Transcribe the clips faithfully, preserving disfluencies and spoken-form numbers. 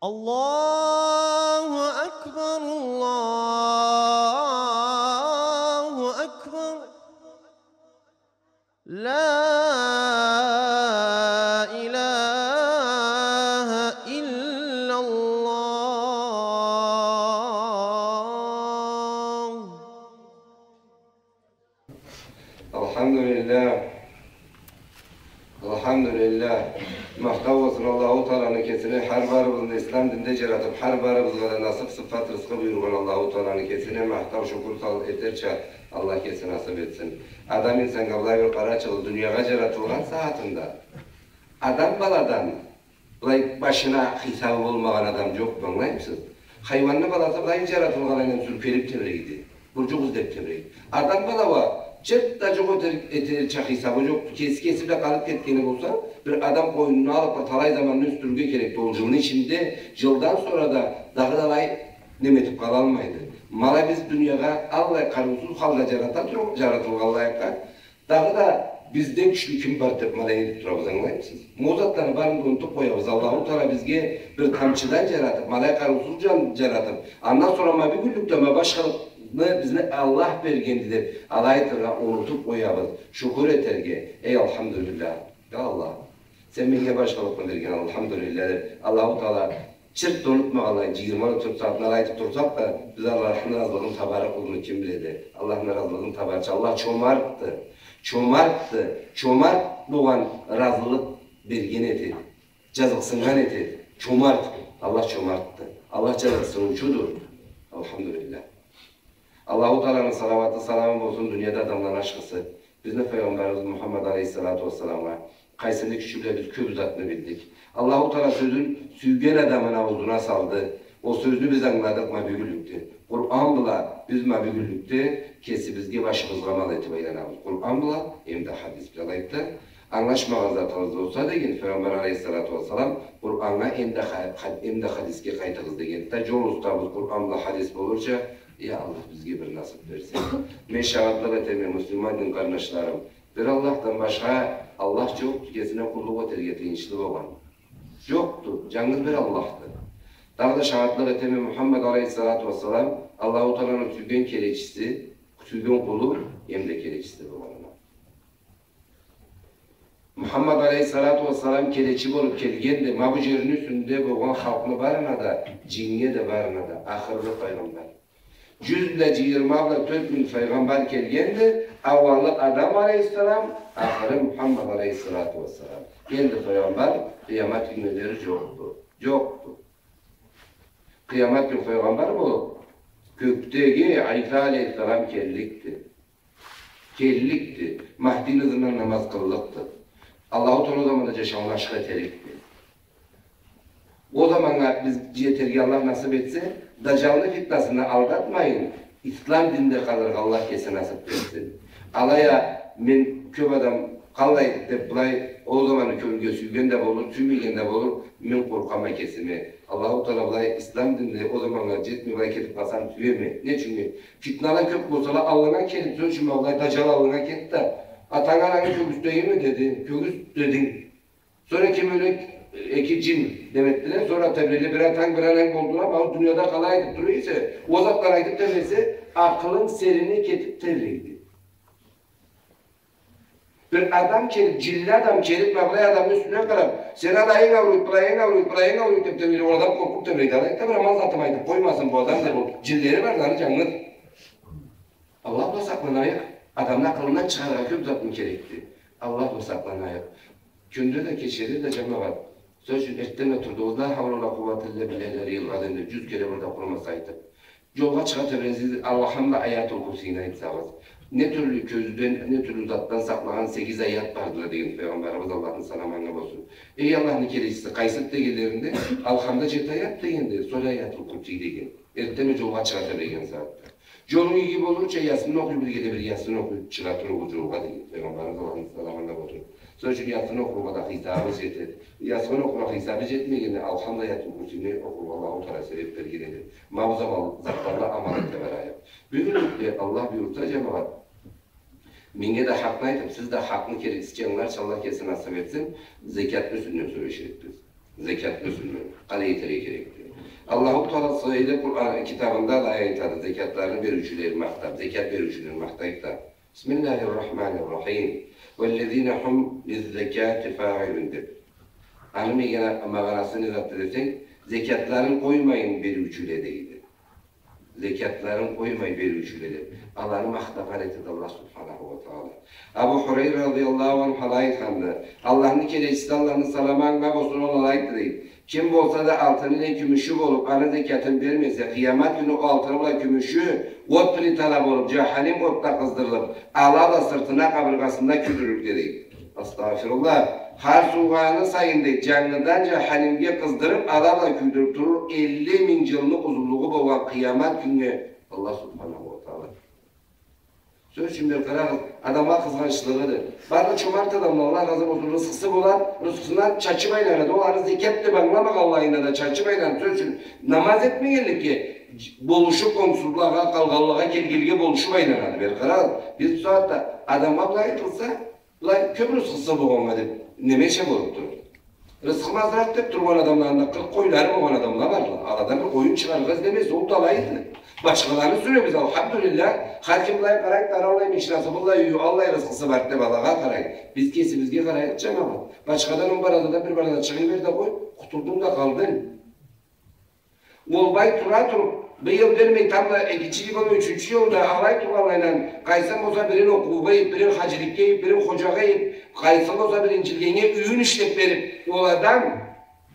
الله أكبر، الله أكبر. لا إله إلا الله. Алхамдулиллах. Алхамдулиллах. Махтау болсун Аллаху Тааланы кесине, хар барыбызны ислам динде джаратыб, хар барыбызгъа да насыб, сыфат, рысхы буюргъан Аллаху Тааланы кесине махтау, шукур сал-, этерча Аллах кеси насыб этсин. Адам инсаннга былай бир къарачыгъыз, дуниягъа джаратылгъан сагъатында адам баладан былай башына хисабы болмагъан адам джокъду, ангылаймысыз? Хайуанны баласы былай джаратылгъанлайынан сюркелиб тебрейди. Бурджукъ излеб тебрейди. Адам бала уа чырт да джукъ этер-, этерча хисабы джокъду. Кеси кеси бла къалыб кетгени болса, бир адам къойнуна алыб, бир талай заманны ёсдюрюрге керекди. Ол джылны ичинде, джылдан сора да дагъыда алай неме этиб къалалмайды. Ма алай биз дуниягъа аллай къарыусуз халда джарата тур-, джаратылгъанлайыкъгъа, дагъыда бизден кючлю ким бар деб, ма алай этиб турабыз, ангылаймысыз? Ма ол затланы барын да унутуб къоябыз. Аллаху Таала бизге бир тамчыдан джаратыб, ма алай къарыусуз джан-, джаратыб, андан сора ма бюгюнлюкде ма башхалыкъны бизге Аллах бергенди деб, алай айтыргъа унутуб къоябыз. Шукур этерге, эй, алхамдулиллах, я Аллах, сен меннге башхалыкъны берген, алхамдулиллах, деб. Аллаху Таала чырт да унутмагъанлай, джыйырма тёрт сагъатны алай айтыб турсакъ да, биз Аллахны разылыгъын табарыкъ болурну ким биледи? Аллахны разылыгъын табарча. Аллах чомартды. Чомартды. Чомарт болгъан разылыкъ берген этеди. Джазыкъсыннган этеди. Чомарт. Аллах чомартды. Аллах джазыкъсыныучуду. Алхамдулиллах. Аллаху Тааланы салауаты, саламы болсун дунияда адамланы ашхысы, бизни Файгъамбарыбыз Мухаммад алейхиссалату уассаламгъа. Къайсыны кючю бла биз кёб затны билдик. Аллаху Таала сёзюн сюйген адамыны ауузуна салды. Ол сёзню биз ангыладыкъ ма бюгюнлюкде. Къуран бла биз ма бюгюнлюкде кесибизге, башыбызгъа амал этиб айланабыз. Къуран бла, эм да хадис бла, алайды да. Ангылашмагъан затыгъыз болса, деген Файгъамбар алейхиссалату уассалам, Къураннга эм да ха-, ха-, эм да хадисге къайтыгъыз, дегенди да. Джол устабыз Къуран бла хадис болурча, я Аллах, бизге бир насыб берсенг. Мен шагъатлыкъ этеме, муслиман дин къарнашларым, бир Аллахдан башха Аллах джокъду, кесине къуллукъ этерге тыйыншлы болгъан. Джокъду, джангыз бир Аллахды. Дагъыда шагъатлыкъ этеме, Мухаммад алейхиссалату уассалам Аллаху Тааланы сюйген келечиси, сюйген къулу, эм да келечиси болгъанына. Мухаммад алейхиссалату уассалам келечи болуб келгенди ма бу джерни юсюнде болгъан халкъны барына да, джиннге да, барына да, ахыргъы файгъамбар. Джюз бла джыйырма бла тёрт минг файгъамбар келгенди, ауалы Адам алейхиссалам, ахыры Мухаммад алейхиссалату уассалам. Энди файгъамбар къыямат кюннге дери джокъду. Джокъду. Къыямат кюн файгъамбар болуб, кёкдеги Иса алейхиссалам келликди. Келликди. Махди ызындан намаз къыллыкъды. Аллаху Таала ол заманда джашауну ашхы этерикди. Ол заманнга биз джетерге Аллах насыб этсе, Даджалны фитнасына алдатмайын, ислам динде къалыргъа Аллах кеси насыб этсин. Алай а мен кёб адам къалай деб былай ол заманны кёрюрге сюйген да болур, сюймеген да болур, мен къоркъама кесиме. Аллаху Таала былай ислам динде ол заманнга джетмей былай кетиб къалсам сюеме. Не ючюннге? Фитнала кёб болсала, аллынга келиб, сёз ючюн, ма былай Даджал аллынга кетди да, атанг-ананг кёгюзтегими деди, кёгюзт дединг. Сора ким ёле, эки джин деб этдиле, сора тебреле, бир атанг, бир ананг болдула, ма ол дунияда къалай айтыб тура эсе, ол затланы айтыб тебресе, акъылынг серине кетиб тебрейди. Бир адам келиб, джинли адам келиб, ма былай адамны юсюне къараб, сени алайынг ауруйду, былайынг ауруйду, былайынг ауруйду деб тебрейди, ол адам къоркъуб тебрейди, алайды да, бир аман затым айтыб къоймасын бу адам деб, ол джинлери бар да аны, джангыз. Аллах бла сакъланайыкъ. Адамны акъылындан чыгъаргъа кёб затмы керекди? Аллах бла сакъланайыкъ. Кюнде да, кечеде да, джамагъат. Сёз ючюн, эртден да турду, ла хаула ва ла къуввата илля биллахил алиййил азим деб, джюз кере бир да къурумаса айтыб. Джолгъа чыгъа тебресегиз, Алхамда, Аятул Курсийни айтсагъыз. Не тюрлю кёзден, не тюрлю затдан сакълагъан сегиз аят бардыла, деген Файгъамбарыбыз, Аллахны саламы анга болсун. Эй Аллахны келечиси, къайсыды дегенлеринде, Алхамда джети аят дегенди, сора Аятул Курсий деген. Эртден джолгъа чыгъа тебреген сагъатда. Джолунг иги болурча, Ясин окъуй, биргеде бир Ясин окъуй, чыгъа тур ол джолгъа, деген Файгъамбарыбыз, Аллахны саламы анга болсун. Сёз ючюн, Ясин окъургъа да хисабы джетеди. Ясин окъургъа хисабы джетмегенде, Алхамда, Аятул Курсийни окъургъа Аллаху Таала себеб берген эди. Ма бу заман затлагъа амал эте барайыкъ. Бюгюнлюкде, Аллах буюрса, джамагъат, меннге да хакъны айтыб, сиз да хакъны керекча ангыларча Аллах кеси насыб этсин, зекятны юсюнден сёлеширикбиз. Зекятны юсюнден. Къалай этерге керекди? Аллаху Таала сыйлы Къуран китабында да айтады, зекятланы бериучюлени махтаб, зекят бериучюлени махтайды да. بسم الله الرحمن الرحيم. والذين هم للزكاة فاعلون деб. Аны магъана-, магъанасы не затды десенг, зекятларын къоймайын бериучюле дейди. Зекятларын къоймай бериучюле деб. Аланы махтагъан этеди Аллах субханаху уа тагъала. Абу Хурайра радияллаху анху алай айтханды. Аллахны келечиси, Аллахны саламы анга болсун, ол алай айтды дейди. Ким болса да алтыны не кюмюшю болуб, аны зекятын бермесе, къыямат кюню ол алтыны бла кюмюшю от плитала болуб, джаханим отда къыздырылыб, ала бла сыртына, къабыргъасына кюйдюрюрге дейди. Астагъфируллах. Хар суугъаны сайын дейди, джангыдан джаханимге къыздырыб, ала бла кюйдюрюб турур, элли минг джылны узунлугъу болгъан къыямат кюннге Аллах субханаху уа тагъала. Сёз ючюн, бир къарагъыз, адамгъа къызгъанчлыгъыды. Бары да чомарт адамла, Аллах разы болсун, рысхысы болады, рысхысындан чачыб айланады, ол аны зекят деб ангыламагъанлайына да чачыб айланады. Сёз ючюн, намаз этмегенликге, болушуб, онгсузлагъа, къалгъанлагъа, келгенлеге болушуб айланады. Бир къарагъыз, биз бусагъатда адамгъа былай айтылса, былай кёб рысхысы болгъаннга деб, немеша болуб тур. Рысхым азыракъ деб тургъан адамланы да къыркъ къойлары болгъан адамла барла. Аладан бир къоюн чыгъарыргъа излемез, ол да алайды. Башхаланы сюребиз, алхамдулиллах. Хар ким былай къарайды, ары аллай машинасы, быллай юйю, аллай рысхысы бар деб алагъа къарайды. Биз кесибизге къарайыкъ, джамагъат. Башхадан он барададан бир барада чыгъыб бер да къой, къутулдунг да къалдынг. Ол бай тура туруб, быйыл бермей, тамбла экинчи джылы, ючюнчю джылда алай тургъанлайынан, къайсын болса бирин окъуугъа ийиб, бирин хаджиликге ийиб, бирин ходжагъа ийиб, къайсын болса бирин джилгеннге юйюн ишлеб бериб, ол адам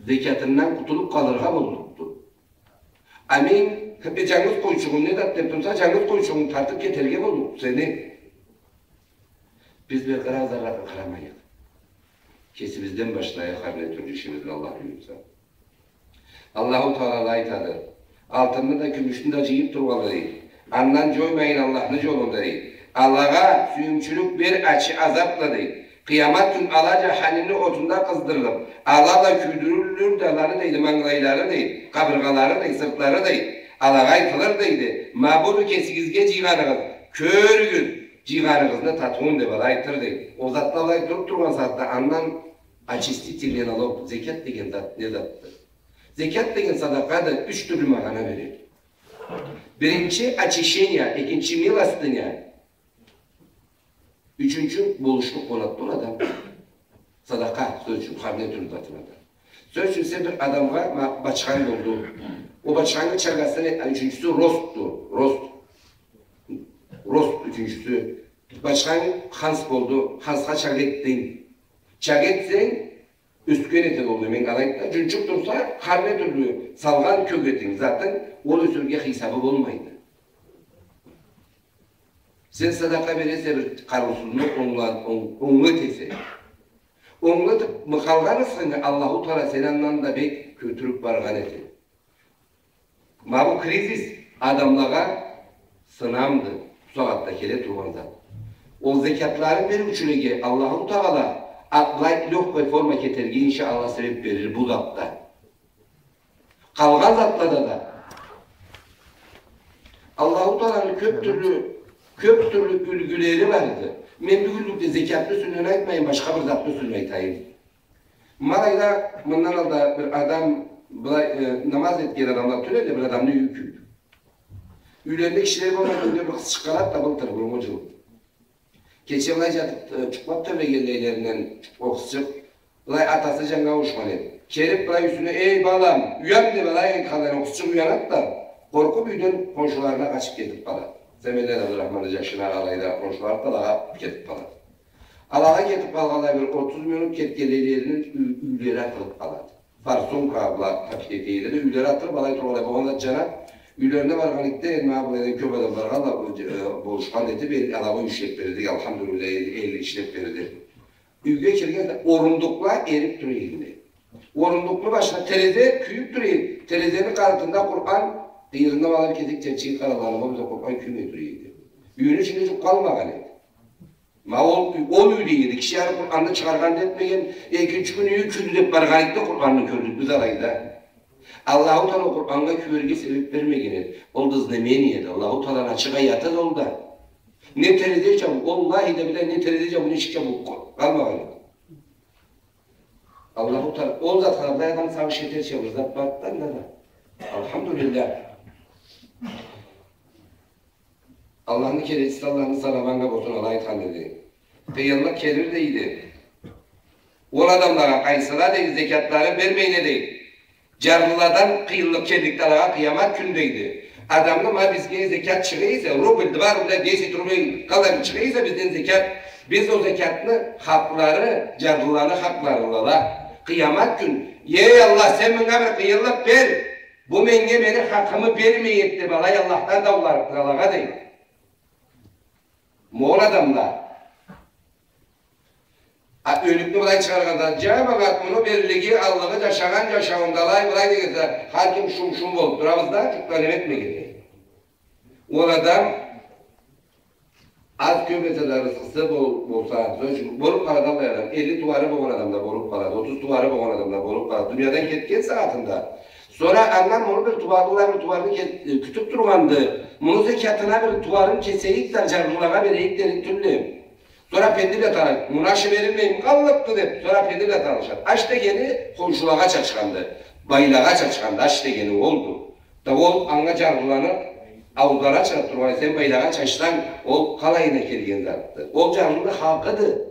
зекятындан къутулуб къалыргъа боллукъду. А мен, бир джангыз къойчугъум не зат деб турса, джангыз къойчугъунг тартыб кетерге боллукъду сени. Биз бир къарагъыз, ары къарамайыкъ. Кесибизден башлайыкъ, хар не тюрлю ишибизни Аллах буюрса. Аллаху Таала айтады: «Алтынны да, кюмюшню да джыйыб тургъанла, — дейди, — андан джоймайын Аллахны джолунда, — дейди. — Алагъа сюйюмчюлюк бер, ачы азаб бла, — дейди. — Къыямат кюн ала джаханимни отунда къыздырылыб, ала бла кюйдюрюлюр да аланы, — дейди, — мангылайлары, — дейди, — къабыргъалары, — дейди, — сыртлары, — дейди. — Алагъа айтылыр, — дейди, — ма буду кесигизге джыйгъаныгъыз, кёрюгюз, джыйгъаныгъызны татыуун», — деб алай айтыр, дейди. Ол затла былай туруб тургъан сагъатда андан очистительный налог, зекят деген зат не затды? Зекят деген садакъады, юч тюрлю магъана береди. Биринчи — очищение, экинчи — милостыня, ючюнчю — болушлукъ болады ол адам. Садакъа, сёз ючюн, хар не тюрлю затына да. Сёз ючюн, сен бир адамгъа, ма, бачханг болду. Ол бачхангы чаргасы не, ючюнчюсю — ростду, рост. Рост ючюнчюсю. Бачханг ханс болду, хансха чарга этдинг. Чарга этсенг, ёсген этеди ол, неме алайды да, джунчуб турса, хар не тюрлю салгъан кёгетинг, затынг, ол ёсерге хыйсабы болмайды. Сен садакъа бересе, бир къарыусузну онгла-, онг-, онглу этесе. Онглу этиб, ма къалгъан рысхынгы Аллаху Таала сени андан да бек кётюрюб баргъан этеди. Ма бу кризис адамлагъа сынамды, бу сагъатда келе тургъан зат. Ол зекятларын бериучюлеге Аллаху Таала былай лёгкой форма кетерге, иншаАллах, себеб берир бу затда. Къалгъан затлада да Аллаху Тааланы кёб тюрлю, кёб тюрлю юлгюлери барды. Мен бюгюнлюкде зекятны юсюнден айтмайым, башха бир затны юсюнден айтайым. Ма былайда, мындан алда бир адам, былай, э, намаз этген адамла тюл эди, бир адамны юйю кюйдю. Юйлеринде кишиле болмагъан кюнде бир къызчыкъ къалады да, былтыр, буруннгу джыл. Кече былай джатыб, э, джукълаб тебрегенлейлеринден ол къызчыкъ, былай атасы джангы ауушхан эди. Келиб былай юсюне: «Эй, балам, уян!» — деб былай айтханлай, ол къызчыкъ уянады да, къоркъуб юйден хоншуларына къачыб кетиб къалады. Семенле да, Абдурахманны джашына, алайда хоншулары да алагъа кетиб къалады. Алагъа кетиб къалгъанлай бир отуз минут кетгенлей, ю-, юйлери атылыб къалады. Форсунка бла тапить этелле да, юйлери атылыб, алай тургъанлай болгъан зат, джанаб, юйлерине баргъан эди да, энди ма былайдан кёб адам баргъанла, э, болушхан этиб, эл-, алагъа юй ишлеб берди, алхамдулиллах, эл-, эл ишлеб берди. Юйге киргенлей, орундукъла эриб тура эди. Орундукъну башына терезе кюйюб тура эди. Терезени къанатында Къуран, къыйырында ма алай кесек чырчыгъы къаралгъанлай, бир да Къуран кюймей тура эди. Юйню ичинде джукъ къалмагъан эди. Ма ол, ол юйде эди. Киши ары Къуранны чыгъаргъан да этмеген, экинчи кюн юйю кюйдю деб баргъан эди да, Къуранны кёрдюк биз алайда. Аллаху Таала Къураннга кюерге себеб бермеген эди. Ол да знамение эди. Аллаху Тааланы ачыкъ аяты эди ол да. Не терезе джабыу, уаллахи да, биллахи, не терезе джабыу, не эшик джабыу къалмагъан эди. Аллаху Тааля, ол затха да адам сагъыш этерча бир зат барды да анда да. Алхамдулиллях. Аллахны келечиси, Аллахны саламы анга болсун, алай айтхан эди. Къыйынлыкъ келир дейди. Ол адамлагъа къайсыла дейди, зекятларын бермейле дейди. Джарлыладан къыйынлыкъ келликди алагъа къыямат кюн дейди. Адамны, ма бизге зекят чыгъа эсе, рубль, два рубля, десять рублей, къалай чыгъа эсе бизден зекят, биз ол зекятны хакълары, джарлыланы хакъларыла да. Къыямат кюн, эй Аллах, сен мынга бир къыйынлыкъ бер, бу меннге мени хакъымы бермей эди деб, алай Аллахдан дауларыкъды алагъа дейди. Ма ол адамла. А ёлюкню былай чыгъаргъанда, джамагъат, муну берлиги, аллыгъы, джашагъан джашауунда алай, былай дегенде, хар ким шум-шум болуб турабыз да, джукъ да неме этмегенде. Ол адам аз-кёб эсе да рызкъысы бол-, болса, сёз ючюн, болуб къалады аллай адам. Элли тууары болгъан адам да болуб къалады, отуз тууары болгъан адам да болуб къалады. Дуниядан кетген сагъатында. Сора андан муну бир тууары, бир тууарын ке-, кютюб тургъанды. Муну зекятына бир тууарын кесейик да, джарлылагъа берейик дерик тюлдю. Сора пенди бла талай, муну ашы берилмейми къаллыкъды деб, сора пенди бла талашады. Аш дегени хоншулагъа чачханды, байлагъа чачханды, аш дегени олду. Да ол анга джарлыланы ауузлары ачылыб тургъан, сен байлагъа чачсанг, ол къалайына келген затды? Ол джарлыны хакъыды.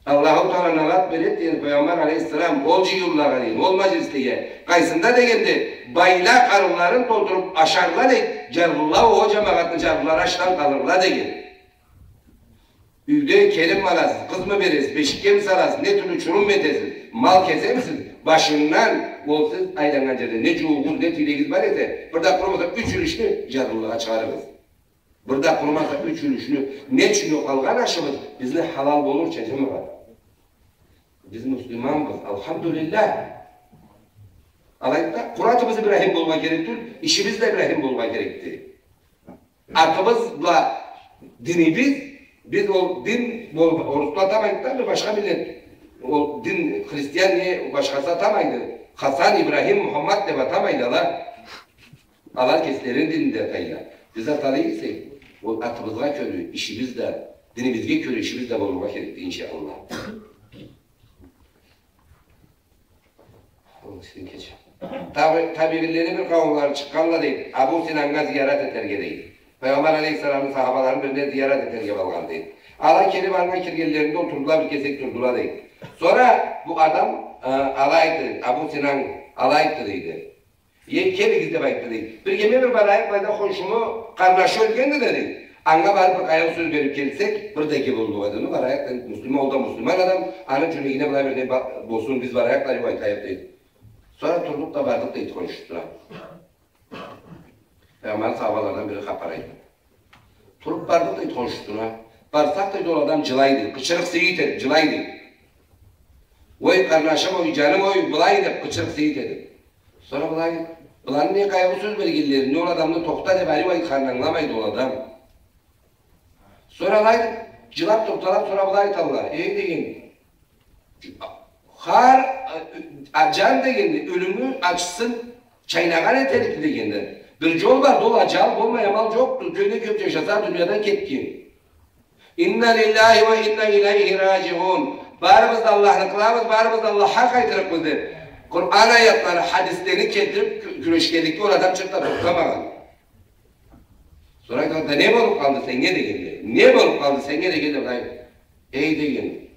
Аллаху Тааля налат береди, дейди Пайгъамбар алейхиссалам, ол джыйыулагъа, дейди, ол маджлислеге. Къайсында дегенде, байла къарынларын толтуруб ашарла, дейди, джарлыла, ол джамагъатны джарлылары ачдан къалырла, деген. Юйде келинми аласыз, къызмы бересиз, бешикгеми саласыз, не тюрлю чурумму этесиз, мал кесемисиз, башындан ол сиз айланнган джерде не джууугъугъуз, не тилегигиз бар эсе, бир да къурумаса юч юлюшню джарлылыгъа чыгъарыгъыз. Бир да къурумаса юч юлюшню, не ючюн ол къалгъан ашыбыз бизни халал болурча, джамагъат. Биз муслиманбыз, алхамдулиллях. Алайды да, къуратыбыз Ибрахим болургъа керек тюл, ишибиз да Ибрахим болургъа керекди. Атыбыз бла динибиз, биз ол дин, ол орусла атамайды да, бир башха миллет, ол дин, христиан не, башхасы атамайды. Хасан, Ибрахим, Мухаммад деб атамайды ала. Ала кеслерини дининде атайла. Биз аталлыкъ эсек, ол атыбызгъа кёре ишибиз да, динибизге кёре ишибиз да болургъа керекди, иншаАллах. Ол сизни кеч. Таби-, табиинлени бир къауумлары чыкъгъанла, дейди, Абу Синаннга зиярат этерге, дейди. Пайгъамбар алейхиссаламны сахабаларыны бирине зиярат этерге баргъан, дейди. Ала келиб, анга киргенлеринде олтурдула, бир кесек турдула, дейди. Сора бу адам, э, алайды, Абу Синан алайды, дейди. Эй, келигиз деб айтды, дейди. Биргеме бир барайыкъ, былайда хоншуму къарнашы ёлгенди, дейди. Анга барыб бир къайгъы сёз бериб келсек, бир да иги боллукъ эди, барайыкъ, дейди. Муслиман, ол да муслиман адам, аны джюрегине былай бир не ба-, болсун, биз барайыкъ да, айтайыкъ, дейди. Сора турдукъ да бардыкъ, дейди, хоншусуна. Пайгъамбарны сахабаларындан бири хапар айтды. Туруб бардыкъ, дейди, хоншусуна. Барсакъ, дейди, ол адам джылайды, къычырыкъ-сыйыт этиб джылайды. Ой, къарнашым, ой, джаным, ой, былай деб къычырыкъ-сыйыт этиб. Сора былай, быланы не къайгъы сёз бергенлерин, не ол адамны тохта деб ариу айтханын ангыламайды ол адам. Сора алай, джылаб тохталаб, сора былай айталла. Эй, деген, хар, а, а, джан дегенди, ёлюмню ачысын чайнагъан этерикди дегенди. Бир джол барды, ол аджал болмай амал джокъду. Кёбден кёб джашаса, дуниядан кетген. Инна лиллахи ва инна илайхи раджиун. Барыбыз да Аллахныкъылабыз, барыбыз да Аллахха къайтырыкъбыз деб, Къуран аятланы, хадислени келтириб кю-, кюрешгенликде ол адам чырт да тохтамагъан. Сора айтады, да не болуб къалды сеннге дегенде? Не болуб къалды сеннге дегенде, былай, эй, деген,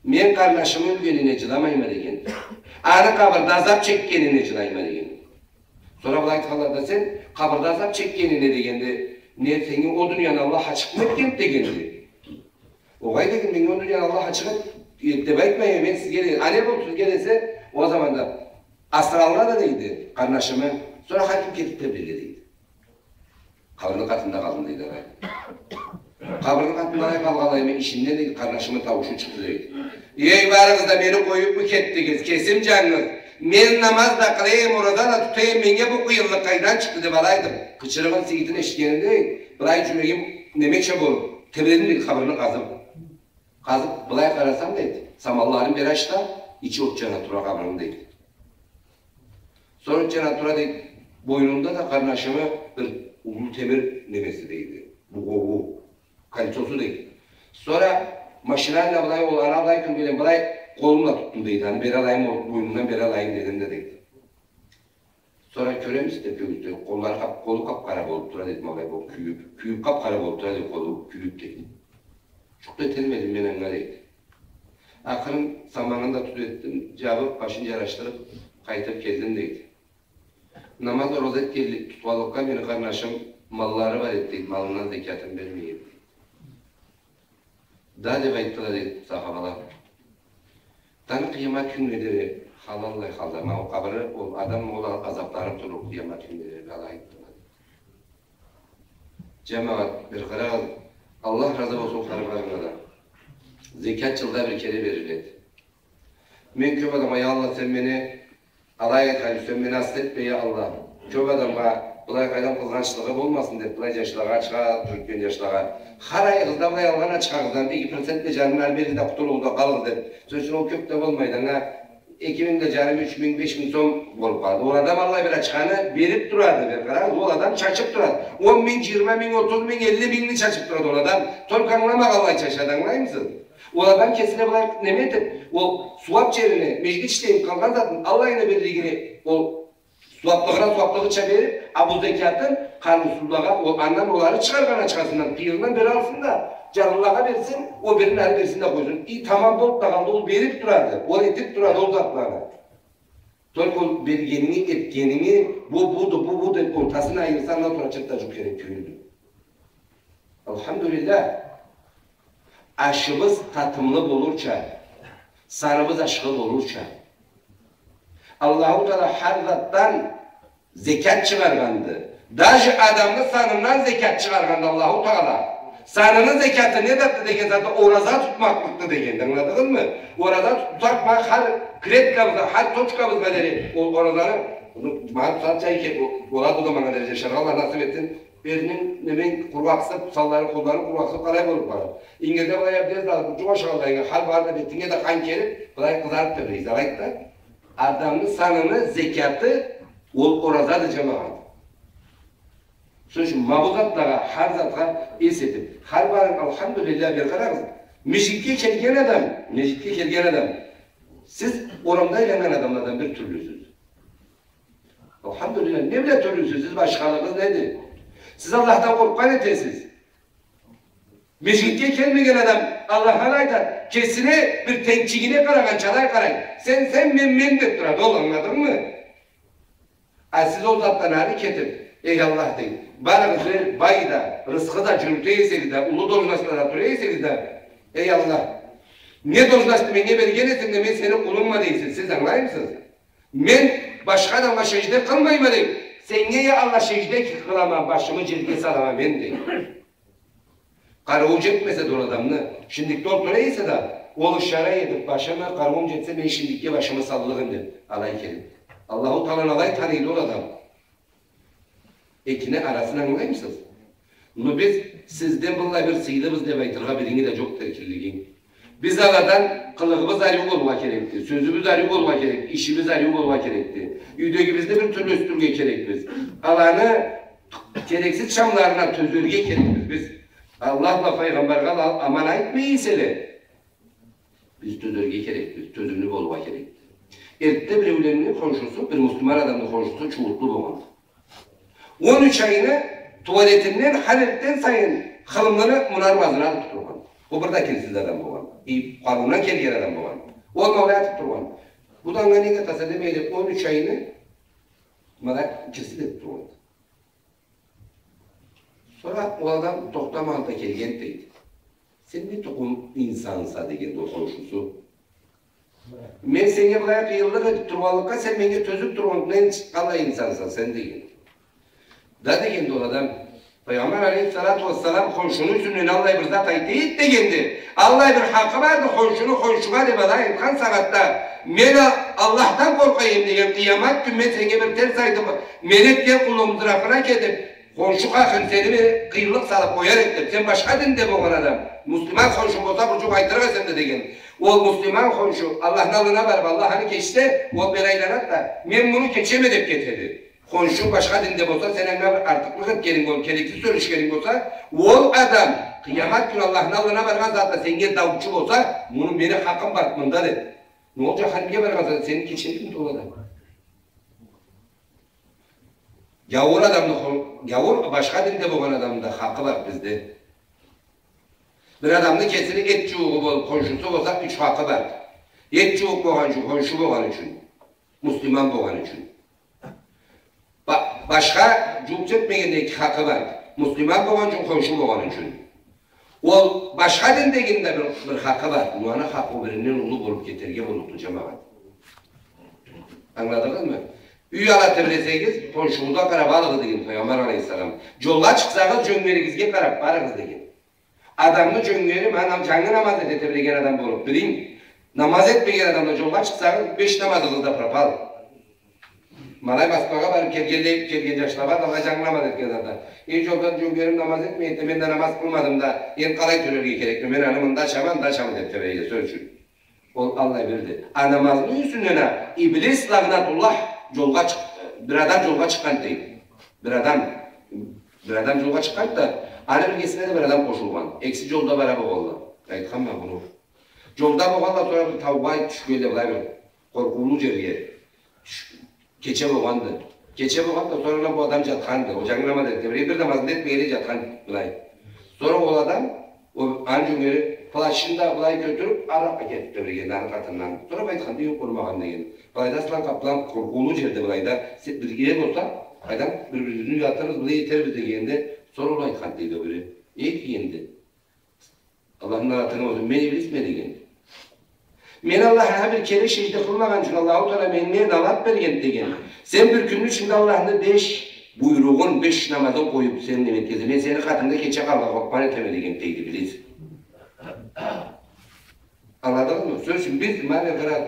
мен къарнашымы ёлгенине джыламайма, деген. Аны къабырда азаб чекгенине джылайма, деген. Сора былай айтханла да, сен къабырда азаб чекгенине дегенде, не, сеннге ол дунияны Аллах ачыкъмы этгенди дегенди. Огъай, деген, меннге ол дунияны Аллах ачыкъ эт-, эт деб айтмай, мен сизге, деген. А не болду сизге десе, ол заманда асыралла да, дейди, къарнашымы, сора хар ким кетиб тебреле, дейди. Къабырны къатында къалдым, дейди, алай. Къабырны къатында алай къалгъанлайыма ичимден, дейди, къарнашымы тауушу чыкъды, дейди. Эй, барыгъыз да мени къоюбму кетдигиз, кесим джангыз. Мен намаз да къылайым, ораза да тутайым, меннге бу къыйынлыкъ къайдан чыкъды деб алай айтыб, къычырыгъын, сыйытын эшитгенинде, былай джюрегим немеча болуб, тебредим, дейди, къабырны къазыб. Къазыб, былай къарасам, дейди, саманларын бери ачса, ичи от джана тура къабырны, дейди. Сора от джана тура, дейди, бойнунда да къарнашымы бир уллу темир немеси, дейди. Бугъоуу, кольцосу, дейди. Сора машинально былай, ол ана былай кюн бла былай Къолум бла тутдум, дейди, аны бере алайым, ол бойнундан бере алайым дегенде, дейди. Сора кёремисиз да, кёрюгюз, къоллары къап-, къолу къап-къара болуп тура, дейди, ма алай болуп кюйюп, кюйюп къап-къара болуп тура, дейди, къолу кюйюп, дейди. Джукъ да эталмадым мен анга, дейди. Акъырын саманын да тюзетдим, джабып, башын джарашдырып, къайтып келдим, дейди. Намаз, ораза этгенлик, тутханлыкъгъа мени къарнашым маллары бар эди, дейди, малындан зекятын бермей эди. Да деп айтдыла, дейди, сахабала. Тангы къыямат кюннге дери халаллай халда, ма ол къабыры, ол адам, ол а-, азапланып турлукъ къыямат кюннге дери, алай айтдыла. Джамагъат, бир къарагъыз, Аллах разы болсун хар барына да. Зекят джылда бир кере бериледи. Мен кёп адамгъа, я Аллах, сен мени алай этген, сен мени аста этме, я Аллах. Кёп адамгъа былай къайдам къызгъанчлыгъы болмасын деп, былай джашлагъа, ачха джюрютген джашлагъа. Хар айыгъызда былай алгъан ачхагъыздан эки процент бла джарымын ары беригиз да, къутулугъуз да къалыгъыз деп. Сёз ючюн, ол кёп да болмайды, анга эки минг да джарым, юч минг, беш минг сом болуп къалды. Ол адам аллай бир ачханы берип турады, бир къарагъыз, ол адам чачып турады. Он минг, джыйырма минг, отуз минг, элли мингни чачып турады ол адам. Только ангыламагъанлай чачады, ангылаймысыз? Ол адам кесине былай неме этип, ол сууап джерине, межгит ишлейин, къалгъан затын аллайына берлигине, ол сууаплыгъына сууаплыгъыча берип, а бу зекятын къарыусузлагъа, ол андан олары чыгъаргъан ачхасындан, къыйырындан бир алсын да, джарлылагъа берсин, ол бирин ары берсин да къойсун. И тамам болуп да къалды, ол берип турады, ол этип турады ол затланы. Только ол бергенинги, этгенинги, бу, буду, бу, бу деп, ортасын айырса, андан сора чырт да джукъ керек тюйюлдю. Алхамдулиллах. Ашыбыз татымлы болурча, саныбыз ашхы болурча. Аллаху Таала хар затдан зекят чыгъаргъанды. Даже адамны санындан зекят чыгъаргъанды Аллаху Таала. Саныны зекяты не затды деген затда, ораза тутмакълыкъды дегенди, ангыладыгъызмы? Ораза тутсакъ, ма хар клеткабызда, хар точкабызда дери, ол оразаны, ма, сагъат чай ке-, болады ол заманнга дери джашаргъа, Аллах насып этсин. Эрининг, неменг къургъакъсып, санларынг, къолларынг къургъакъсып, къалай болуп бара. Ингирде былай абдез да алып, джукъ ашагъанлай, хар барда бетинге да къан келип, былай къызарып тебрейсе, алайды да. Адамны саныны зекяты ол оразады, джамагъат. Сёз ючюн, ма бу затлагъа, хар затха эс этип, хар барынг, алхамдулиллах, бир къарагъыз. Межгитге келген адам, межгитге келген адам, сиз орамда айланнган адамладан бир тюрлюсюз. Алхамдулиллах, не бла тюрлюсюз, сиз башхалыгъыз неди? Сиз Аллахдан къоркъгъан этесиз. Межгитге келмеген адам Аллахха алай айтады, кесине бир тенчигине къарагъанчалай къарайды. Сен, сен, мен, мен деп турады ол, ангыладынгмы? А сиз ол затдан ары кетип, эй Аллах, дейди, барыгъыз бир бай да, рысхы да джюрюте эсегиз да, уллу должностда да тура эсегиз да, эй Аллах, не должностну меннге берген эсенг да, мен сени къулунгма дейсиз, сиз ангылаймысыз? Мен башха адамгъа сежде къылмайма, дейди. Сеннге, я Аллах, сежде къылама, башымы джерге салама мен, дейди. Къарыуу джетмесе да ол адамны, шиндикде олтура эсе да, ол ишара этип, башыма къарыуум джетсе, мен шиндикге башымы саллыкъ эдим деп, алай келип. Аллаху Тааланы алай таныйды ол адам. Экини арасын ангылаймысыз? Ну, биз сизден быллай бир сыйлыбыз деп айтыргъа биринги да джокъду эркинлигинг. Биз аладан къылыгъыбыз ариу болургъа керекди, сёзюбюз ариу болургъа керекди, ишибиз ариу болургъа керекди. Юйдегибизни бир тюрлю ёсдюрюрге керекбиз. Аланы керексиз чамларына тёзерге керекбиз биз. Аллах бла Файгъамбаргъа ала аман айтмай эселе, биз тёзерге керекбиз, тёзюмлю болургъа керекбиз. Эртде биреулени хоншусу, бир муслиман адамны хоншусу чууутлу болгъан. Он юч айны туалетинден хар эртден сайын хылымлыны мунар базына алып тургъан. Ол бир да кирсиз адам болгъан. И къарыуундан келген адам болгъан. Ол ма алай атып тургъан. Бу да анга нек атаса демей деп, он юч айны ма алай кирсиз этип тургъан. Сора ол адам тохтамагъанлай келген, дейди. Сен не тукъум инсанса, дегенди ол хоншусу. Мен сеннге былай къыйынлыкъ этип тургъанлыкъгъа, сен меннге тёзюп тургъанлыкъгъа, къаллай инсанса сен, дегенди. Да, дегенди ол адам, Пайгъамбар алейхиссалату уассалам хоншуну юсюнден аллай бир зат айта эди, дегенди. Аллай бир хакъы барды хоншуну хоншугъа деп алай айтхан сагъатда, мен а-, Аллахдан къоркъа эдим, деген, къыямат кюн мен сеннге бир терс айтып, мен этген къуллугъуму зырафына кетип, хоншу хакъын сени бир къыйынлыкъ салып къояр эди деп, сен башха динде болгъан адам, муслиман хоншунг болса, бир джукъ айтырыкъ эсенг да, деген. Ол муслиман хоншу Аллахны аллына барып, Аллах аны кечсе, ол бери айланады да, мен муну кечеме деп кетеди. Хоншунг башха динде болса, сен анга бир артыкълыкъ этгенинг болуп, керексиз сёлешгенинг болса, ол адам къыямат кюн Аллахны аллына баргъан затда сеннге даучу болса, муну мени хакъым барды мында деп. Ол джаханимге баргъан сагъатда сени кечерикмиди ол адам? Гяуур адамны хо-, гяуур, башха динде болгъан адамны да хакъы бар бизде. Бир адамны кесини эт джууукъу болуп, хоншусу болса, юч хакъы бар. Эт джууукъ болгъан ючюн, хоншу болгъан ючюн, муслиман болгъан ючюн. Ба-, башха джууукъ джетмегенде эки хакъы бар. Муслиман болгъан ючюн, хоншу болгъан ючюн. Ол башха диндегини да бир, бир хакъы бар. Муну хакъы биринден уллу болуп кетерге боллукъду, джамагъат. Ангыладыгъызмы? Юй ала тебресегиз, хоншугъузгъа къарап алыгъыз деген Пайгъамбар алейхиссалам. Джолгъа чыкъсагъыз, джёнгеригизге къарап барыгъыз деген. Адамны джёнгери, ма, джангы намаз эте тебреген адам болуп билинг. Намаз этмеген адам да джолгъа чыкъсагъыз, беш намазыгъыз да пропал. Ма алай Москвагъа барып келгенлей, келген джашла бар да, алай джангы намаз этген зат да. Эй, джолдан джёнгерим намаз этмейди да, мен да намаз къылмадым да, энди къалай тёлерге керекме, мен аны мында ачама, анда ачама деп тебрейди, сёз ючюн. Ол аллай бирди. А намазны юсюнден а, иблис, лаънатуллах, джолгъа чыкъ-, бир адам джолгъа чыкъгъан дейди. Бир адам, бир адам джолгъа чыкъгъан да, аны биргесине да бир адам къошулгъан. Экиси джолда бара болгъанла. Айтханма муну. Джолда болгъанла, сора бир таугъа тюшгенле, былай бир къоркъуулу джерге. Тюш-, кече болгъанды. Кече болгъанды, сора бу адам джатханды. Ол джангы намаз этди. Бир, бир намазын да этмегенлей джатхан былай. Сора ол адам, ол, аны джёнгери плащын да былай кётюрюп, аракъгъа кетип тебрегенди аны къатындан. Сора айтханды, юй къурмагъан деген. Былайда аслан-къаплан къоркъуулу джерде былайда, се-, бирге болса, къайдан бир-бирибизни уятырбыз, былай этербиз дегенде, сора ол айтхан дейди ол бири. Эй, дегенди. Аллахны налатына болсун, мен иблисме деген. Мен Аллахха бир кере сежде къылмагъан ючюн Аллаху Тагъала меннге налат берген деген. Сен бир кюнню ичинде Аллахны беш буйругъун, беш намазын къоюп, сен неме этгенсе, мен сени къатынгда кече къалыргъа къоркъгъан этеме деген, дейди иблис. Ангыладыгъызмы? Сёз ючюн биз, ма мен къара,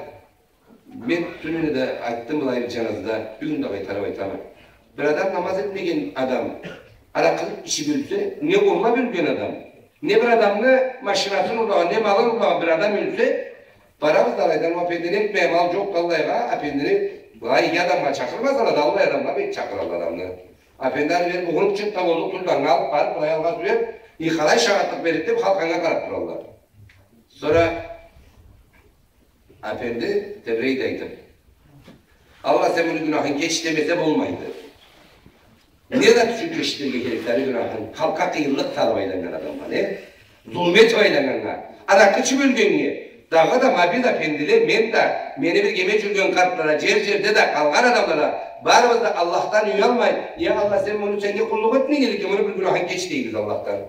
мен тюнене да айтдым былай бир джаназада, бюгюн да къайтарып айтама. Бир адам, намаз этмеген адам, аракъы ичип ёлсе, не урлап ёлген адам, не бир адамны машинасын урлагъан, не малын урлагъан бир адам ёлсе, барабыз да алайдан, о, апендини этмеген мал джокъду аллайгъа, апендини, былай иги адамгъа чакъырмазла да, аллай адамгъа бек чакъыралла адамны. Апенди, ары бери бугъунуп чыкъ да, боллукъ тюлдю, анга алып барып, былай алгъа сюрюп, и къалай шагъатлыкъ береди деп, халкъ анга къарап туралла. Сора апенди тебрейди айтып: «Аллах, сен муну гюнахын кеч», — демесе болмайды. Не зат ючюн кечдирирге керекди аны гюнахын? Халкъгъа къыйынлыкъ салып айланнган адамгъа, не? Зулму этип айланнганнга, аракъы ичип ёлгеннге. Дагъыда ма биз, апендиле, мен да, мени биргеме джюрюген къартла да, джер-джерде да къалгъан адамла да, барыбыз да Аллахдан уялмай: «Я Аллах, сен муну, сеннге къуллукъ этмегенликге, муну бир гюнахын кеч», — дейбиз Аллахдан.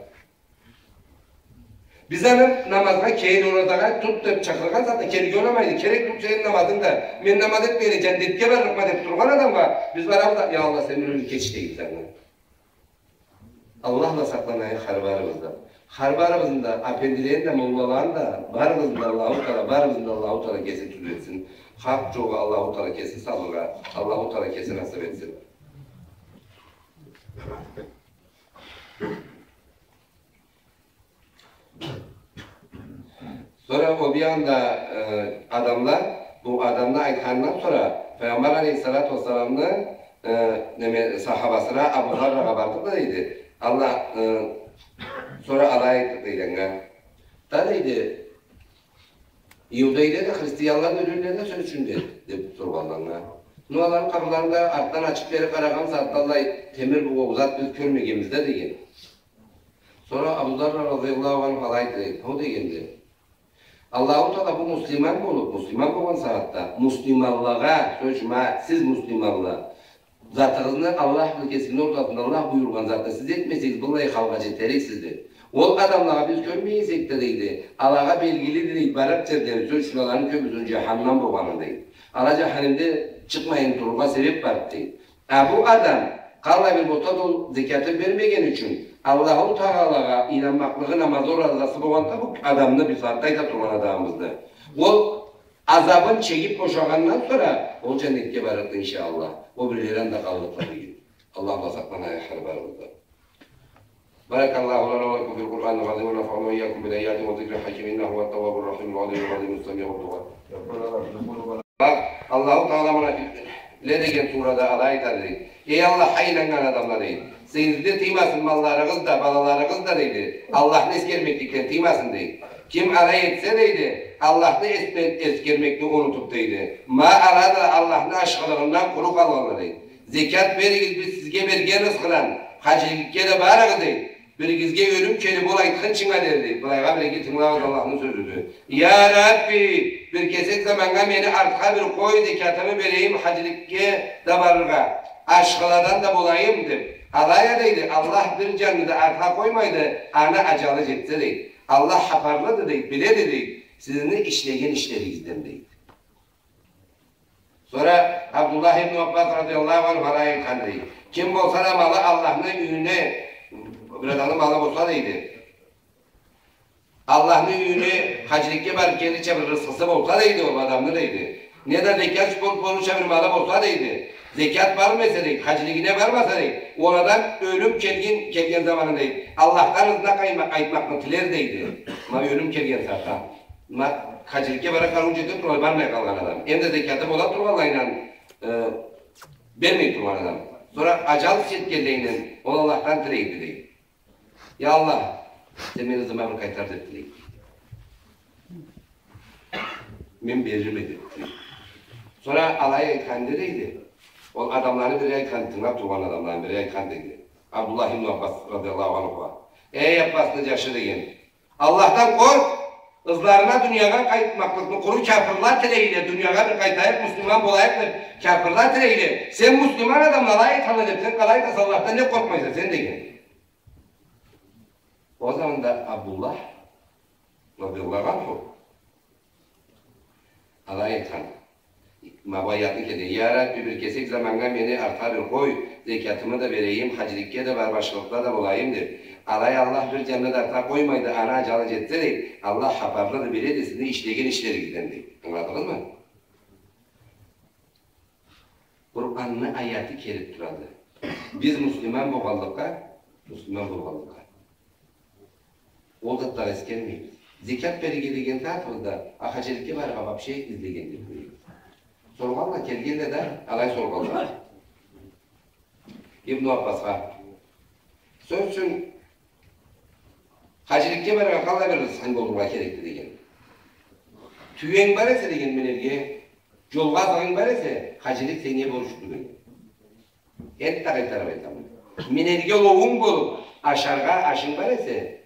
Биз аны намазгъа кел, оразагъа тут деп чакъыргъан сагъатда келирге унамайды. Керек тюл сени намазынг да, мен намаз этмегенлей джаннетге барлыкъма деп тургъан адамгъа биз барабыз да: «Я Аллах, сен муну кеч», — дейбиз аны. Аллах бла сакъланайыкъ хар барыбыз да. Хар барыбызны да, апендилени да, моллаланы да, барыбызны да Аллаху Тагъала, барыбызны да Аллаху Тагъала кеси тюзетсин. Хакъ джолгъа Аллаху Тагъала кеси салыргъа Аллаху Тагъала кеси насып этсин. Сора ол бир анда, э, адамла, бу адамла айтхандан сора Пайгъамбар алейхиссалату уассаламны, э, неме, сахабасына, Абу Заррагъа бардыкъ да дейди. Аллах, э, сора алай айтдыкъ дейди анга. Да дейди, иудейле да, христианла да ёлелле да сёз ючюн деп, деп соргъанла анга. Ну, аланы къабырларын да артдан ачып бери къарагъан сагъатда аллай темир бу зат биз кёрмегенбиз да деген. Сора Абу Зарр радияллаху анху алай айтды, ол дегенди: Аллаху Тагъала бу муслиман болуп, муслиман болгъан сагъатда, муслиманлагъа, сёз ючюн, ма, сиз муслиманла, затыгъызны Аллах бла кесигизни ортасында Аллах буюргъан затны сиз этмесегиз, быллай халгъа джетериксиз, деп. Ол адамлагъа биз кёрмей эсек да, дейди, алагъа белгилиди, дейди, барыр джерлери, сёз ючюн, аланы кёбюсюню джаханнам болгъаны, дейди. Ала джаханимде чыкъмайын турургъа себеп барды, дейди. А бу адам, къалай бир болса да, ол зекятын бермегени ючюн, Аллаху Тагъалагъа ийнанмакълыгъы, намазы, оразасы болгъанда, бу адамны, биз сагъатда айта тургъан адамыбызны, ол азабын чегип бошагъандан сора, ол джаннетге барырды, иншаАллах. Ол бирлери анда къаллыкъла, дейди. Аллах бла сакъланайыкъ хар барыбыз да. بارك الله لنا ولكم في القرآن العظيم ونفعنا وإياكم بالآيات والذكر الحكيم إنه هو التواب الرحيم العليم العظيم السميع الدعاء. Бакъ, Аллаху Тагъала мунафикъле деген сурада алай айтады, дейди: «Эй Аллахха ийнаннган адамла, — дейди, — сизге тиймесин малларыгъыз да, балаларыгъыз да, — дейди, — Аллахны эсгермекликден тиймесин», — дейди. Ким алай этсе, дейди, Аллахны эс-, эскермекни унутуп, дейди. Ма ала да Аллахны ашхылыгъындан къуру къалгъанла, дейди. Зекят беригиз, биз сизге берген рысхыдан, хаджиликге да барыгъыз, дейди. Биригизге ёлюм келип, ол айтхынчынга дери, дейди. Былайгъа бир эки тынгылагъыз, Аллахны сёзюдю. Я Рабби, бир кесек заманнга мени артха бир къой, зекятымы берейим, хаджиликге да барыргъа, ашхыладан да болайым, деп. Алай а, дейди, Аллах бир джанны да артха къоймайды, аны аджалы джетсе, дейди. Аллах хапарлыды, дейди, биледи, дейди, сизни ишлеген ишлеригизден, дейди. Сора Абдуллах ибн Аббас радияллаху анху алай айтханды, дейди. Ким болса да малы Аллахны юйюне, бир адамны малы болса, дейди, Аллахны юйюне хаджиликге барып келирча бир рысхысы болса, дейди, ол адамны, дейди. Не да зекят болуп болурча бир малы болса, дейди. Зекят бармаса, дейди, хаджилигине бармаса, дейди, ол адам ёлюм келген, келген заманы, дейди, Аллахдан ызына къайма-, къайтмакъны тилер, дейди. Ма ёлюм келген сагъатда. Ма хаджиликге бара къарыу джетип тургъан, бармай къалгъан адам. Эм да зекяты бола тургъанлайынан, э, бермей тургъан адам. Сора аджал джетгенлейинен ол Аллахдан тилейди, дейди. Я Аллах, сен мени ызыма бир къайтар деп тилейди. Мен берирме деп тилейди. Сора алай айтхан, дейди. Ол адамланы бири айтхан, тынгылап тургъан адамланы бири айтхан, дейди. Абдуллах ибн Аббас радияллаху анхугъа. Эй, Аббасны джашы, деген. Аллахдан къоркъ, ызларына дуниягъа къайтмакълыкъны къуру кяфырла тилейле, дуниягъа бир къайтайыкъ, муслиман болайыкъ деп кяфырла тилейле. Сен муслиман адамла алай айталла деп, сен къалай айтаса, Аллахдан нек къоркъмайса сен, деген. Ол заманда Абдуллах радияллаху анху алай айтхан. Ма бу аятны келтирген. Я Рабби, бир кесек заманнга мени артха бир къой, зекятымы да берейим, хаджиликге да барып, ашхылыкъда да болайым, деп. Алай Аллах бир джанны да артха къоймайды, аны аджалы джетсе, дейди. Аллах хапарлыды, биледи сизни ишлеген ишлеригизден, дейди. Ангыладыгъызмы? Къуранны аяты келип турады. Биз муслиман болгъанлыкъгъа, муслиман болгъанлыкъгъа, ол затлагъа эскермейбиз. Зекят берирге деген затыбызда, а хаджиликге барыргъа вообще излеген да тюйюлбюз. Соргъанла келгенле да, алай соргъанла. Ибн Аббасха. Сёз ючюн, хаджиликге барыргъа къаллай бир рысхынг болургъа керекди, деген. Тюенг бар эсе, деген, минерге, джолгъа азыгъынг бар эсе, хаджилик сеннге борчду, деген. Энтда къайтарып айтама. Минерге улоунг болуп, ашаргъа ашынг бар эсе,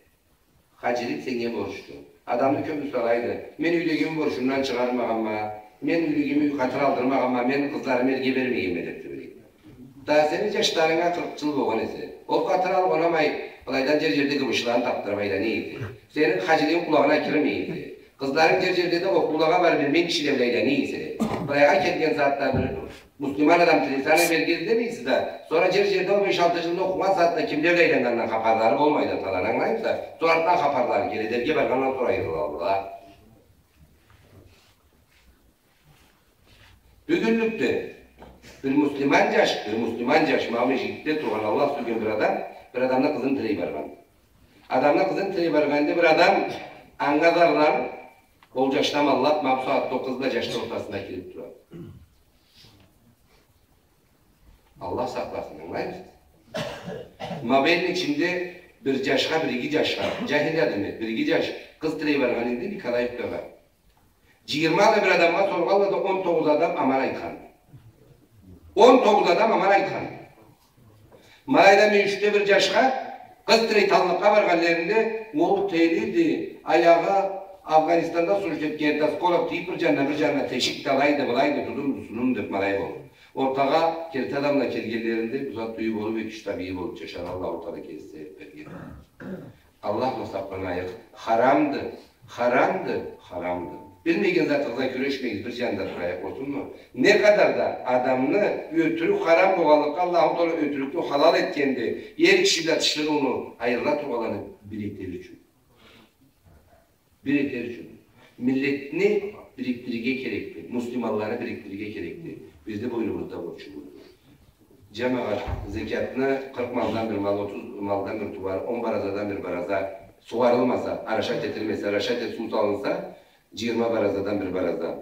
хаджилик сеннге борчду. Адамны кёбюсю алайды. Мен юйдегими борчундан чыгъармагъанма, мен юйдегими юй къатыр алдырмагъанма, мен къызларымы эрге бермегенме деп тебирейди. Да сени джашларынга къыркъ джыл болгъан эсе, ол къатыр алып унамай, былайдан джер-джерде гыбышланы тапдырып айлана эсе, сени хаджилигинг къулагъына кирмей эсе, къызларынг джер-джерде да окъуулагъа барып, билмейин кишиле бла айлана эсе, былайгъа келген сагъатда бир муслиман адам тилесе, аны берирге излемейсе да, сора джер-джерде ол беш-алты джылны окъугъан сагъатда кимле бла айланнгандан хапарлары болмайды, аталаны, ангылаймыса? Сора артдан хапарлары келеди, эрге баргъандан сора айырылалла. Бюгюнлюкде бир муслиман джаш, бир муслиман джаш, ма бу межгитде тургъан, Аллах сюйген бир адам, бир адамны къызын тилей баргъан. Адамны къызын тилей баргъан эди бир адам, анга зарланып, ол джашны аманлап, ма бу сагъатда ол къыз бла джашны ортасына кирип турады. Аллах сакъласын, ангылаймысыз? Ма бу элни ичинде бир джашха, бир иги джашха, джахил адам эди, бир иги джаш къыз тилей баргъан эди Николаевкагъа. Джыйырма да бир адамгъа соргъанла да, он тогъуз адам аман айтхан. Он тогъуз адам аман айтхан. Ма алайда мюйюшде бир джашха къыз тилей, таллыкъгъа баргъанларында, ол телиди, аягъы Афгъанистанда служить этген, осколок тийип бир джанына, бир джанына тешик да, алайды, былайды, тудум, сунум деп, ма алай болуп. Ортагъа керти адамла келгенлеринде, бу зат юйю болуп, эки-юч да бийи болуп джашагъанла, ортада кеси себеп берген. Аллах бла сакъланайыкъ. Харамды, харамды, харамды. Билмеген затыгъызгъа кюрешмегиз, бир джанда турайыкъ, болсунму? Не къадар да адамны ётюрюк харам болгъанлыкъгъа, Аллаху Тагъала ётюрюкню халал этгенди, эр киши бла тиширыуну айырыла тургъанланы бир этер ючюн. Бир этер ючюн. Миллетни бирикдирирге керекди, муслиманланы бирикдирирге керекди. Бизни бойнубузда борчубуз. Джамагъат, зекятны къыркъ малдан бир мал, отуз малдан бир тууар, он баразадан бир бараза сугъарылмаса, орошать этилмесе, орошать эт, суу салынса, джыйырма баразадан бир бараза.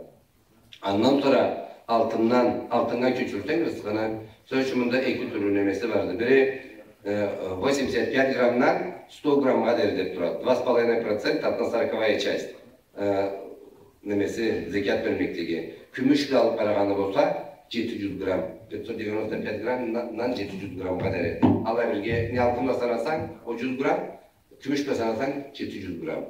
Андан сора алтындан, алтыннга кёчюрсенг рысхыны, сёз ючюн, мында эки тюрлю немеси барды. Бири Э, восемьдесят пять граммдан сто граммгъа дери деп турады. Два с половиной процента, одна сороковая часть. Э, немеси, зекят бермеклиги. Кюмюш бла алып къарагъаны болса, жети жюз грамм. Пятьсот девяносто пять граммдан жети жюз граммгъа дери. Алай бирге не алтын бла санасанг, ол жюз грамм, кюмюш бла санасанг, жети жюз грамм.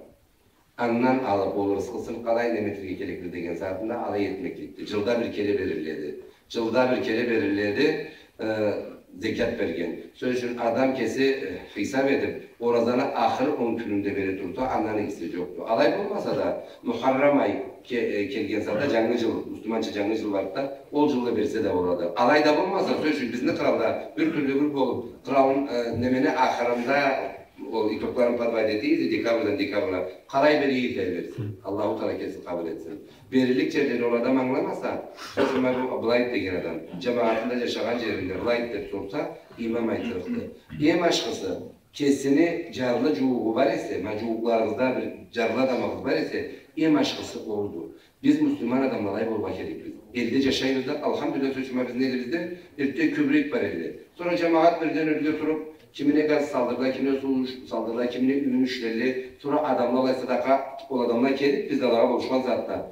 Андан алып, ол рысхысын къалай неметерге керекли деген сагъатында алай этмекликди. Жылда бир кере бериледи. Жылда бир кере бериледи, э, зекят берген. Сёз ючюн, адам кеси, э, хисап этип, оразаны ахыр он кюнюнде бере турса, андан игиси жокъду. Алай болмаса да, Мухаррам ай ке-, э, келген сагъатда, жангы жыл, муслиманча жангы жыл барды да, ол жылда берсе да болады. Алай да болмаса, сёз ючюн, бизни къралда бир тюрлю бир болуп, къралны, э, немени ахырында ол итогларын подводить этебиз декабрдан декабргъа. Къалай берип эте берсин. Аллаху Таала кеси къабыл этсин. Бериллик жерлени ол адам ангыламаса, сёз ючюн, былай деген адам, жамагъатында жашагъан жеринде былай деп сорса, имам айтырыкъды. Эм ашхысы, кесини жарлы жууугъу бар эсе, ма жууукъларыгъызда бир жарлы адамыгъыз бар эсе, эм ашхысы олду. Биз муслиман адамла алай болургъа керекбиз. Элде жашайбыз да, алхамдулиллах, сёз ючюн, ма бизни элибизде эртде кёбюрек бар эди. Сора жамагъат бирден ёрге туруп, кимине газ салдырла, кимине суу салдырла, кимине юйюн ишлерле. Сора адамла алай садакъа, ол адамла келип, биз алагъа болушхан сагъатда.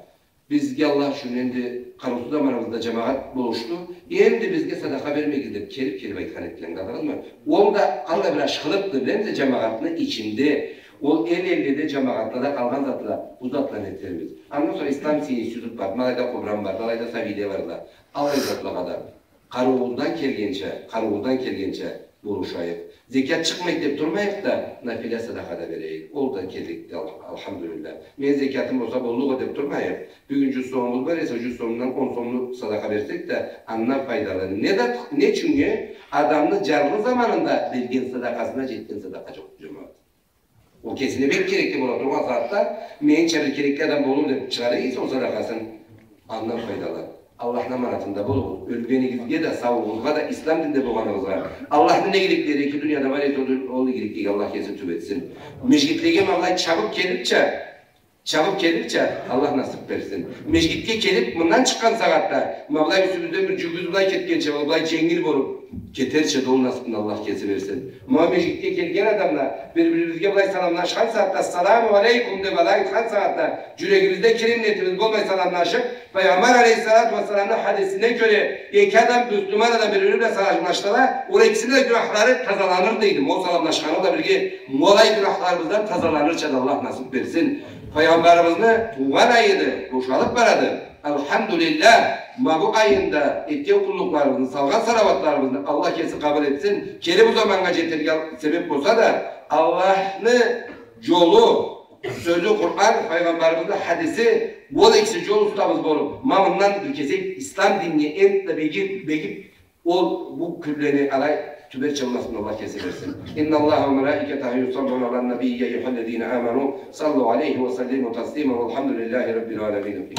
Бизге Аллах ючюн энди къарыусуз заманыбызда жамагъат болушду. Энди бизге садакъа бермегиз деп келип-келип айтхан этдиле, ангыладыгъызмы? Ол да къаллай бир ашхылыкъды, билемиз да, жамагъатны ичинде. Ол эл элледе жамагъатлада къалгъан затла, бу затланы этербиз. Андан сора Ислам институт бар, ма алайда Къубран бар, ма алайда Сабиде барла. Аллай затлагъа да къарыуубуздан келгенча, къарыуубуздан келгенча болушайыкъ. Зекят чыкъмайды деп турмайыкъ да, нафила садакъа да берейик. Ол да келликди, ал-, алхамдулиллах. Мени зекятым болса боллукъду деп турмайыкъ. Бюгюн жюз сомубуз бар эсе, жюз сомдан он сомну садакъа берсек да, андан файдалы. Не да, не ючюннге? Адамны жарлы заманында берген садакъасына жетген садакъа жокъду, жамагъат. Ол кесине бек керекли бола тургъан сагъатда, менича бир керекли адам болур деп чыгъара эсе ол садакъасын, андан файдалы. Аллахны аманатында болугъуз. Ёлгенигизге да, сауугъузгъа да, ислам динде болгъаныгъызгъа. Аллахны не игиликлери эки дунияда бар эсе, ол, ол игиликлеге Аллах кеси тюбетсин. Межгитлеге ма былай чабып келирча, чабып келирча Аллах насып берсин. Межгитге келип, мындан чыкъгъан сагъатда, ма былай юсюбюзден бир жюгюбюз былай кетгенча, ол былай женгил болуп, кетерча да ол насыпны Аллах кеси берсин. Ма межгитге келген адамла бир-бирибизге былай саламлашхан сагъатда, «Ассаламу алейкум» деп алай айтхан сагъатда, жюрегибизде кирин ниетибиз болмай саламлашып, Пайгъамбар алейхиссалату уассаламны хадисине кёре, эки адам, муслиман адам бир-бири бла саламлашса да, ол экисини да гюнахлары тазаланыр дейди. Ол саламлашханы да бирге, ма алай гюнахларыбыздан тазаланырча да Аллах насып берсин. Пайгъамбарыбызны туугъан айыды, бошалып барады. Алхамдулиллах, ма бу айында этген къуллукъларыбызны, салгъан салауатларыбызны Аллах кеси къабыл этсин. Келир бу заманнга жетерге себеп болса да, Аллахны жолу, сёзю Къуран, Пайгъамбарыбызны хадиси, ол экиси жол устабыз болуп, ма мындан бир кесек ислам динге энтда бегип, бегип, ол бу кюнлени алай тюберча болмасын, Аллах кеси берсин. إن الله وملائكته يصلون على النبي يا أيها الذين آمنوا صلوا عليه وسلموا تسليما والحمد لله رب العالمين.